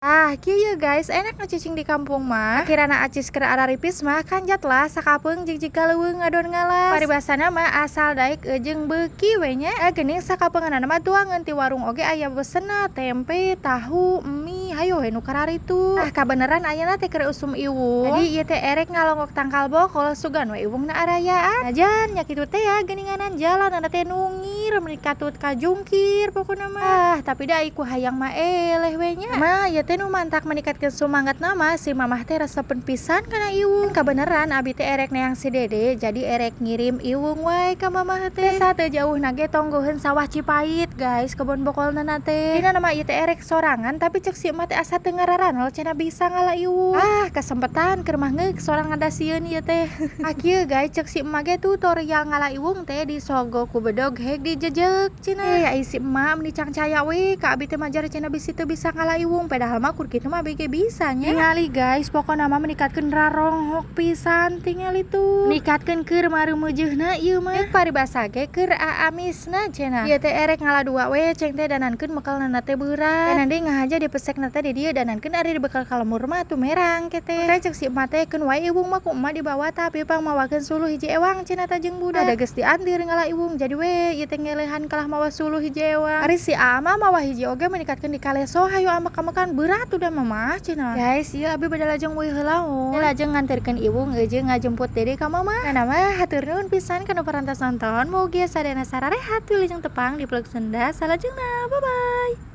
Ah, kieu ye guys, enak ngacicing di kampung mah. Kirana acis keur araripis mah kanjat lah sakapeung jig-jig ka leuweung ngadon ngalas. Paribasana mah asal daek jeung beuki we nya. Geuning sakapeunganana mah tuangeun ti warung oge aya besena, tempe, tahu, mie, hayo we nu kararitu. Ah, kabeneran ayeuna teh keur usum iwung. Jadi ieu teh erek ngalongok tangkal bokol sugan we iwungna arayaan. Najan nya kitu teh ya geuninganan jalanana teh nungir meuni katut kajungkir pokona mah. Ah, tapi da ai ku hayang mah eleh we nya. Mah ieu teh nu mantak meningkatkeun sumangatna mah si mamah teh resepeun pisan kana iwung. Kabeneran abi teh erek neang si Dede, jadi erek ngirim iwung wae ka mamah teh. Desa teu jauhna ge tonggoheun sawah Cipait guys, kebon bokolna teh. Dina mah ieu teh erek sorangan, tapi ceuk si emak teh asa teu ngararanol cenah bisa ngala iwung. Ah, kasempetan keur mah ngeuk sorang ngadasieun ieu teh. Ah kieu guys, ceuk si emak ge tutorial ngala iwung teh disogo ku bedog heg dijejek cenah. Eh, ai si emak meuni cangcaya we ka abi teh majar cenah bisi teu bisa ngala iwung, padahal mah kur kitu mah abi ge bisa nya. Tingali guys, pokona mah meningkatkeun raronghok pisan tingali tuh. Ningkatkeun keur mareumeujeuhna ieu mah. Ceuk paribasa ge keur aamisna cenah. Ieu teh erek ngala dua we ceng teh danankeun mekelna teh beurat. Danan deui ngahaja dipesekna teh di dieu, danankeun ari dibekel ka lembur mah atuh merang teh. Teh ceuk si emak teh keun wae iwung mah ku emak dibawa tapi pang mawakeun suluh hiji ewang cenah tah jeung budak. Ada geus diantir ngala iwung, jadi we ieu teh ngelehan kalah mawa suluh hiji ewang. Ari si aa mah mawa hiji oge meningkatkeun di kaleso hayu ambek-ambekan berat udah mama cenah. Guys, ieu abi bade lajeng uih heula. Lajeng nganterkeun iwung jeung ngajemput Dede ka mama. Nah, mah hatur nuhun pisan kana parantos nonton. Mugi sadayana sararehat, wilujeng tepang di vlog Sunda salajengna. Bye bye.